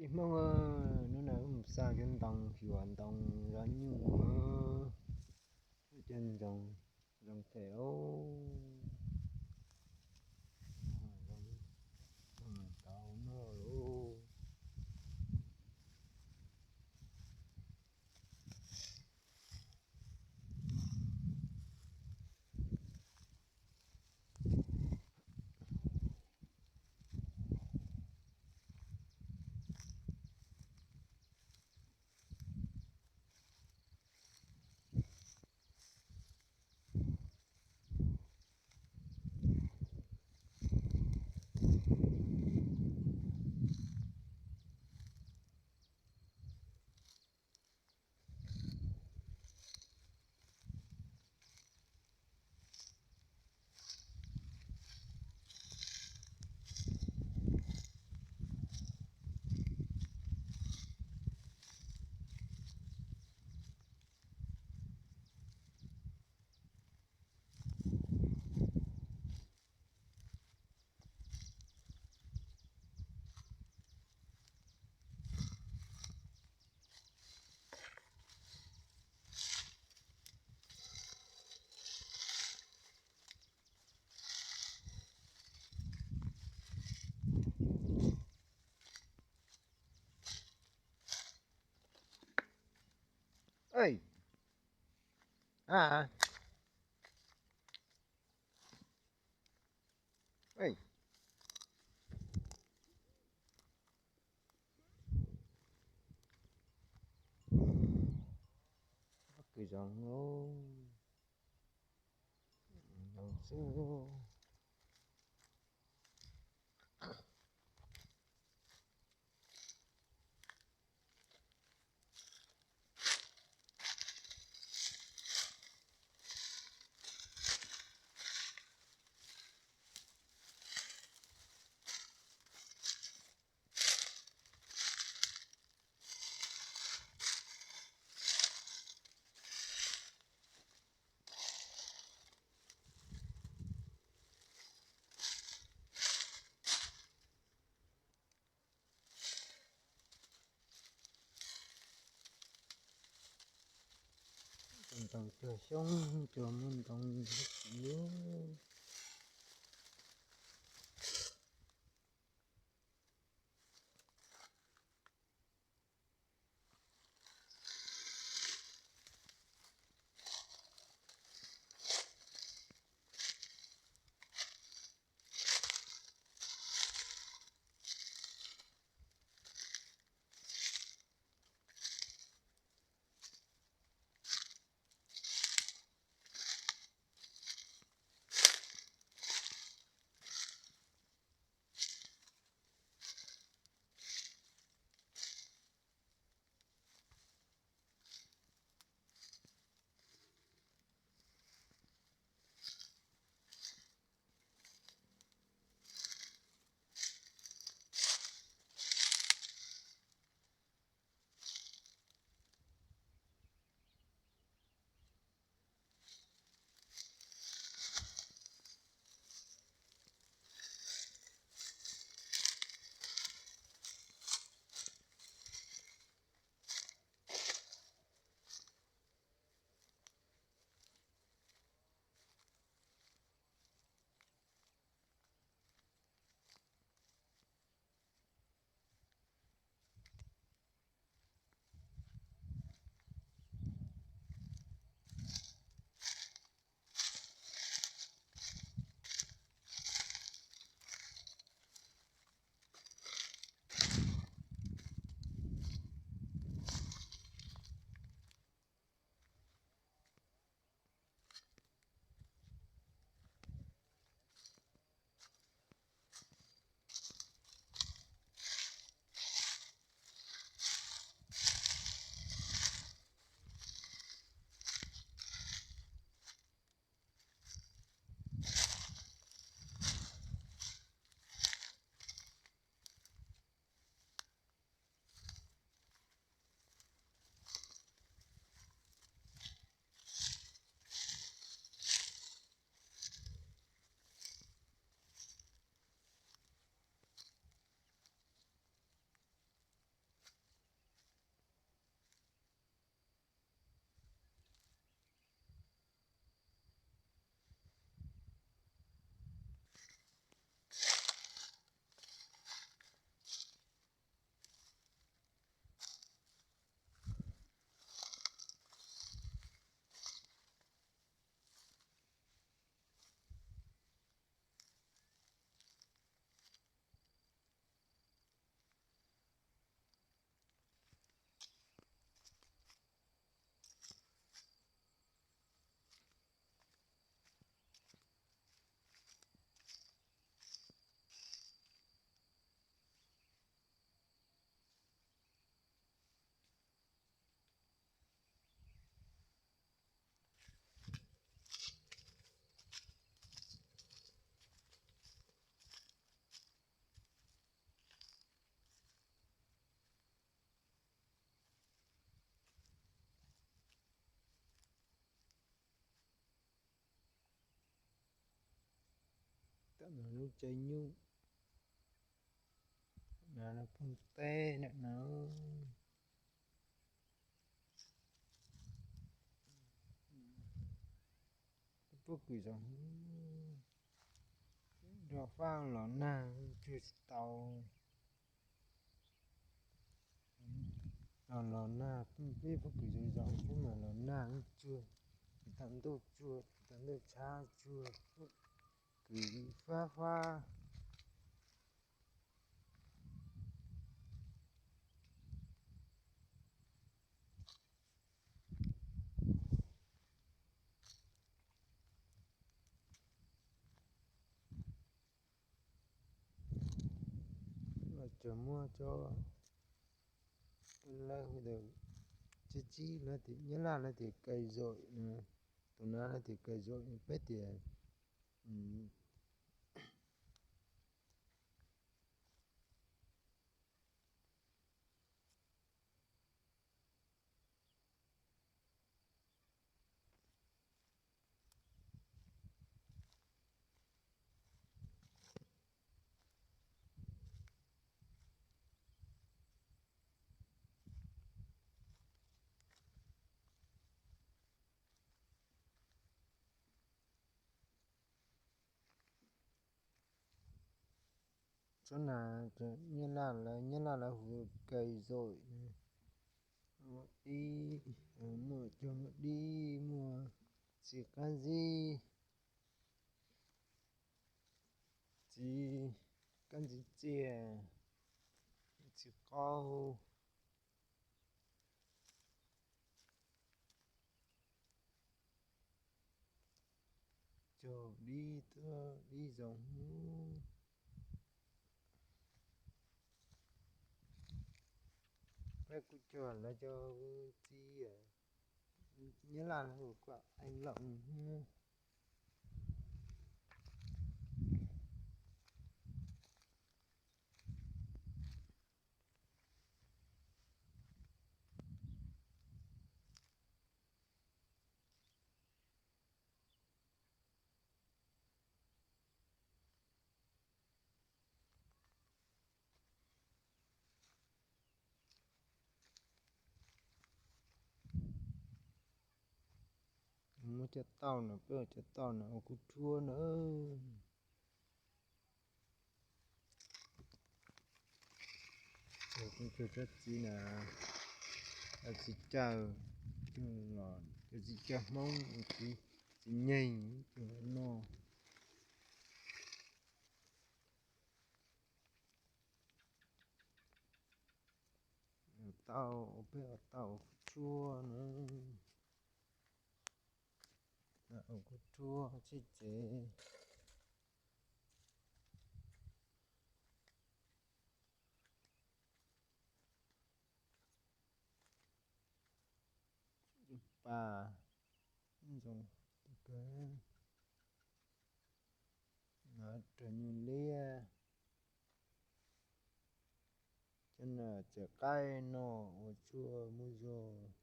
Ib Hmoob, hnub no wb mus xa cov ntoo xyuas ntoo zov nyuj, cov ntoo zoo them, tau noj lauj. Kws zoo, zoo xwb. Ntoo cuag xyoob cuag muaj ntoo ib yam. Lub caij nyuj, no phooj teb na no. Pob kws zoo, nrog fab los nag tsuag tsis tau. Los los nag, peb pob kws zoo zoo xwb mas los nag tsuag, tsis tau ntuj tsuag, tsis tau ntuj tshab tsuag, pob kws fab fab. Los tsuas muaj cov lawv hu tias tsib tsib, lawv tias Nyab Laj lawv tias cây dội, tus no lawv tias cây dội, peb tias Tsob na, Nyab Laj lawv, Nyab Laj lawv hu cây dội. Muaj dib, muaj cog, muaj dib, muaj txiv qab ntsib, txiv qab ntsib txiaj, txiv qaub, cog dib tuaj dib zoo. Peb kuj cog lawv cov txiv, Nyab Laj lawv hu kuj ees loos. Muab cov tauj no, peb ua cov tauj no ua kub rhuab na. Cov txiv na, cov txiv cawg, cov txiv cawg Hmoob, txiv nyeeg, cov no. Tauj, peb ua tauj ua kub rhuab na. Ua kub rhuab sib tsev. Pas zoo kawg. Rau nyuj liab. Cov no txiv qaib no ua tshuaj muaj zog.